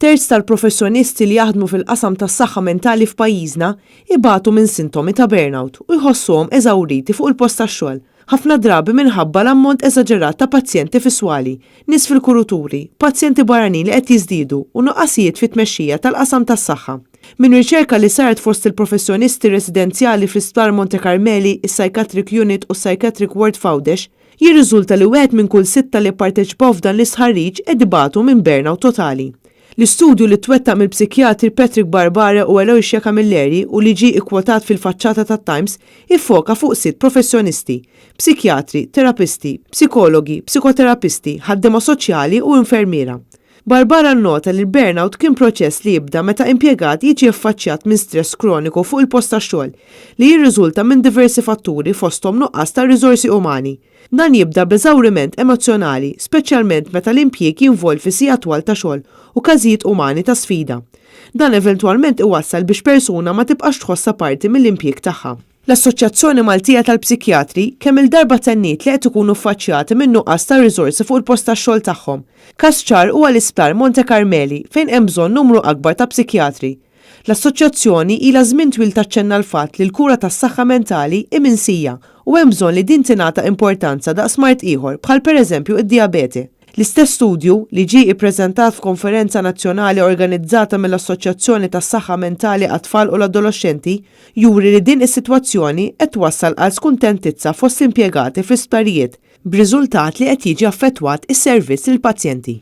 Terz tal-professjonisti li jaħdmu fil-qasam tas-saħħa mentali f'pajjiżna ibatu minn sintomi ta' burnout u jħossuhom eżawriti fuq il-post tax-xogħol, ħafna drabi minħabba l-ammont eżaġerat ta' pazjenti fis-swali, nies fil-kuruturi, pazjenti barranin li qed jiżdiedu u nuqqasijiet fit-tmexxija tal-qasam tas-saħħa. Minn riċerka li saret fost il-professjonisti residenzjali fl-Isptar Monte Carmeli, is-Psychiatric Unit u s-Psychiatric Ward f'Għawdex, Jirriżulta li wieħed minn kull sitta li pparteċipaw f'dan l-istħarriġ qed ibatu minn burnout totali. L-istudju li twettaq mill-psikjatri Patrick Barbare u Aloysia Camilleri u li ġie ikkwotat fil-faċċata tat-Times iffoka fuq sitt professjonisti, psikjatri, terapisti, psikologi, psikoterapisti, ħaddiema soċjali u infermiera. Barbara nnota li l-burnout kien proċess li jibda meta impjegat jiġi affaċċjat minn stress kroniku fuq il-post tax-xogħol, li jirriżulta minn diversi fatturi fosthom nuqqas ta' riżorsi umani. Dan jibda b'eżawriment emozzjonali, speċjalment meta l-impjieg jinvolvi sigħat twal ta' xogħol u każijiet umani ta' sfida. Dan eventwalment iwassal biex persuna ma tibqax tħossha parti mill-impjieg tagħha. L-Assoċjazzjoni Maltija tal-Psikjatri kemm-il darba tenniet li qed ikunu ffaċċjati minn nuqqas ta' riżorsi fuq il-post tax-xogħol tagħhom. Każ ċar huwa l-Isptar Monte Carmeli fejn hemm bżonn numru akbar ta' psikjatri. L-Assoċjazzjoni ilha żmien twil taċċenna l-fatt li l-kura tas-saħħa mentali hi minsija u hemm bżonn li din tingħata importanza daqs mard ieħor bħal pereżempju d-dijabete. L-istess studju, li ġie ippreżentat f'konferenza nazzjonali organizzata mill-Assoċjazzjoni tas-Saħħa Mentali għat-Tfal u l-Adoloxxenti, juri li din is-sitwazzjoni qed twassal għal skuntentizza fost l-impjegati fl-isptarijiet, b'riżultat li qed jiġi affettwat is-servizz lill-pazjenti.